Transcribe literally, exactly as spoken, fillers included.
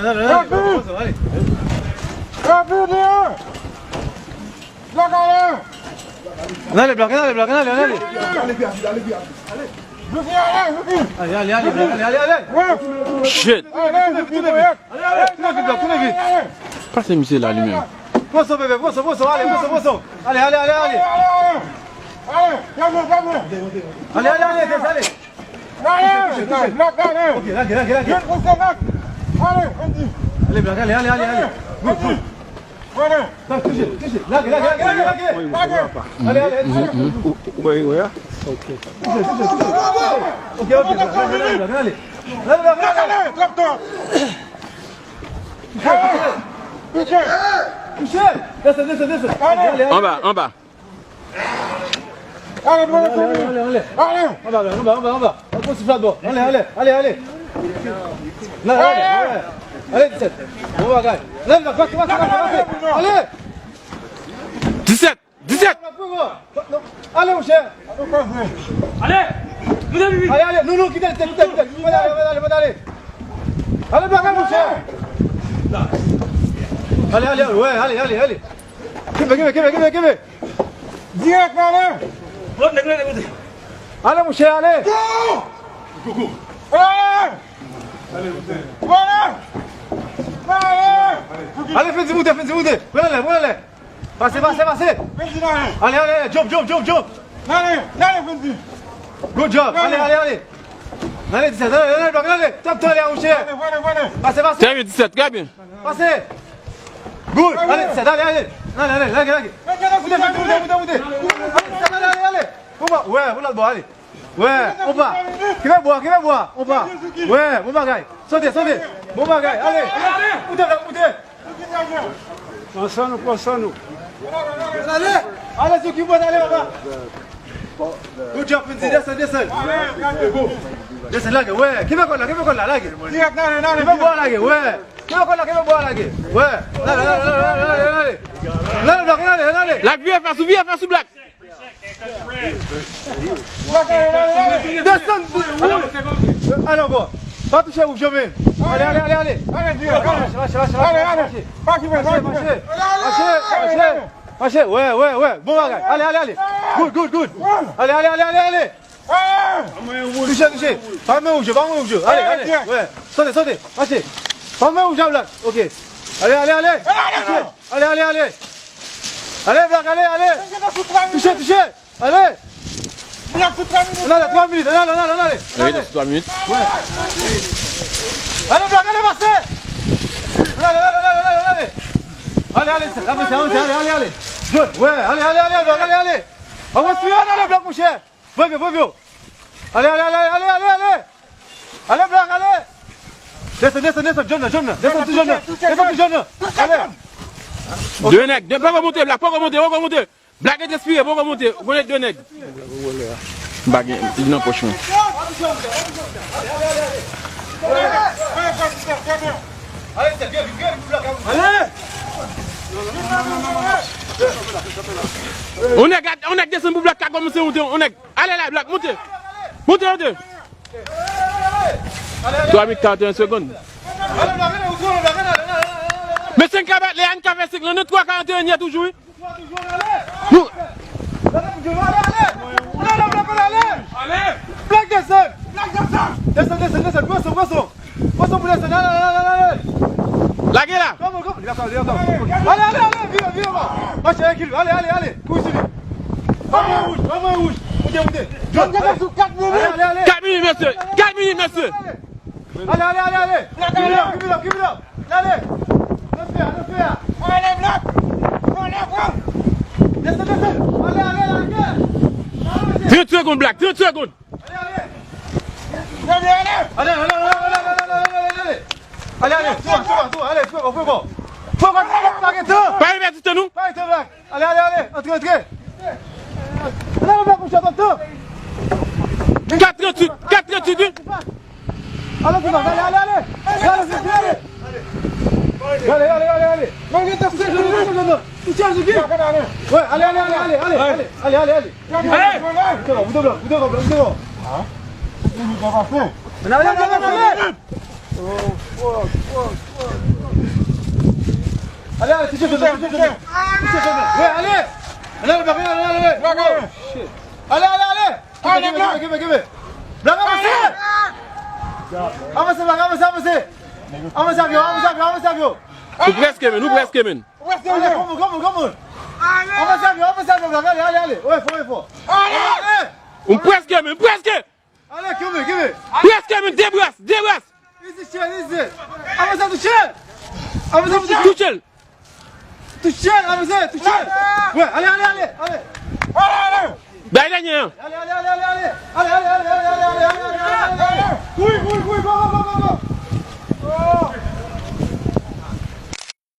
Ann ale, ann ale, ann ale, ann ale. Ann ale, Blak, ann ale, Blak, ann ale, ann ale. Ale, ale, ale, Blak, ale, ale, ale. Shit. Tounen vit, tounen vit. Ale, ale, tounen vit, Blak, tounen vit. Pase misye la li menm. Pran son, bebe, pran son, pran son, ale, pran son, pran son. Ale, ale, ale, ale. Ale, ale, ale, ale, ale. Ok, lage, lage, lage. Ale, Blak, ale, ale, ale, ale. Good, good. Touche, touche. Lage, lage, lage, lage, lage. Ale, ale, ale. Touche, touche, touche. Ok, ok, Blak, ale, ale, ale. Lage, lage, lage, ale. Touche, touche. Touche. Desann, desann, desann. Ale, ale. Anba, anba. Ale, ale, ale, ale. Anba, anba, anba, anba. Anba, anba, anba. Ale, ale, ale, ale. Ale, ale, ale. Ale, disèt. Bon bagay. Ale, ale, ale, ale. Ale. Disèt, disèt. Ale, monchè. Ale. Ale, ale. Non, non, kite, kite, kite, kite. Ale, ale, ale, ale. Ale, Blak, ale, monchè. Ale, ale, ale. Wè, ale, ale, ale. Kenbe, kenbe, kenbe, kenbe, kenbe. Dirèk, ale. Lòt nèg, lòt nèg, lòt nèg. Ale, monchè, ale. Go! Ale! Ale! Ale! Ale, Fendy, moute, Fendy, moute. Pran anlè, pran anlè. Pase, pase, pase. Ale, ale, ale. Jump, jump, jump, jump. Ale, ale, Fendy. Good job. Ale, ale, ale. Ale, disèt, ale, ale, ale, ale. Tap, tap, ale, monchè. Pase, pase. Trè byen, disèt, trè byen. Pase. Good. Ale, disèt, ale, ale. Ale, ale, lage, lage. Moute, moute, moute, moute, moute. Ale, disèt, ale, ale, ale. Opa, wè, pou lòt bò, ale. Wè, opa. Kenbe bò, kenbe bò, opa. Wè, bon bagay. Sote, sote. Bon bagay, ale. Moute, moute. Pran san nou, pran san nou. Ale, sou ki bò, ale, papa. Good job, Fendy. Desann, desann. Desann, lage, wè. Kenbe kòd la, kenbe kòd la, lage. Kenbe bò, lage, wè. Kenbe kòd la, kenbe bò, lage. Wè. Lale, lale, lale, lale, lale. Lale, lale, lale, lale. Lage, vire fè sou, vire fè sou, Blak. Desann, ale ankò. Pa touche wouj yo, men. Ale, ale, ale, ale. Mache, mache, mache, mache, mache. Mache, mache, mache. Mache, mache. Mache, wè, wè, wè. Bon bagay. Ale, ale, ale. Good, good, good. Ale, ale, ale, ale, ale. Touche, touche. Pa men wouj yo, pa men wouj yo. Ale, ale. Wè. Sote, sote. Mache. Pa men wouj la, Blak. Ok. Ale, ale, ale. Touche. Ale, ale, ale. Ale, Blak, ale, ale. Touche, touche. Ale. Ann ale, twa minit, ann ale, ann ale, ann ale. Wi, sou twa minit. Wè. Ale, Blak, ale, pase. Ann ale, ann ale, ann ale, ann ale. Ale, ale, ale, ale, ale. Good, wè, ale, ale, ale, Blak, ale, ale. Ann respire, ann ale, Blak, monchè. Pran pye, pran pye. Ale, ale, ale, ale, ale, ale. Ale, Blak, ale. Desann, desann, desann, jòn nan, jòn nan. Desann tou jòn nan. Desann tou jòn nan. Ale. De nèg, de, poko monte, Blak, poko monte, poko monte. Blak, respire, poko monte. Ou konnen de nèg. M pa gen, li nan pòch mwen. Ale. On nèg, on nèg desann pou Blak ka kòmanse monte, on nèg. Ale la, Blak, monte. Monte, monte. Twa minit karannteyen segonn. Men senk ka bat, Leanne ka fè senk lan, nan twa karannteyen yè toujou, wi. Nou. Blak desann. Desann, desann, desann. Pran son, pran son. Pran son pou desann. Ale, ale, ale, ale. Lage la. Come on, come on. Li pa ka, li pa ka. Ale, ale, ale. Vire, vire, man. Mache, rekile. Ale, ale, ale. Kouri sou li. Pa mwen wouj, pa mwen wouj. Moute, moute. Jòn, ale. Ale, ale. Kat minit, mesye. Kat minit, mesye. Ale, ale, ale, ale. Give it up, give it up, give it up. Ale. Nan fè a, nan fè a. Ale, Blak. Ale, Blak. Desann, desann. Ale, ale, ale. Trant segonn, Blak, trant segonn. Ale, ale. Ale, ale, ale, ale. Ale, ale, sou, sou, sou, ale, fè kò, fè kò. Fè kò, pa gen tan. Pa gen pèdi tan, non. Pa gen tan, Blak. Ale, ale, ale, antre, antre. Ale, ale, Blak, monchè, antre. Kat tranntuit, kat tranntuit, wi. Ale, ale, ale, ale. Ale, ale, ale, ale. Ale, ale, ale, ale. Mwen gen tan sèz segonn, sèz segonn. Ou chèche ki? Wè, ale, ale, ale, ale, ale, ale, ale, ale. Ale! Boute kò, boute kò, boute kò, boute kò. Ale, ale, ale, ale. Ale, ale, touche, touche, touche, touche. Touche, touche. Wi, ale. Ale, ale, ale, ale, ale. Ale, ale, ale. Kenbe, kenbe, kenbe, kenbe. Black, avanse. Avanse, Black, avanse, avanse. Avanse avyon, avanse avyon, avanse avyon. Nou prèske, men, nou prèske, men. Ale, come on, come on, come on. Avanse avyon, avanse avyon, Black. Ale, ale, ale. Wi, fò, wi, fò. Ale. Nou prèske, men, prèske. Ale, kenbe, kenbe. Prèske, men, de bras, de bras. Easy, chill, easy. Avanse, touche. Avanse, touche. Touche l. Touche l, avanse, touche l. Wi, ale, ale, ale, ale. Bay dènye an. Ale, ale.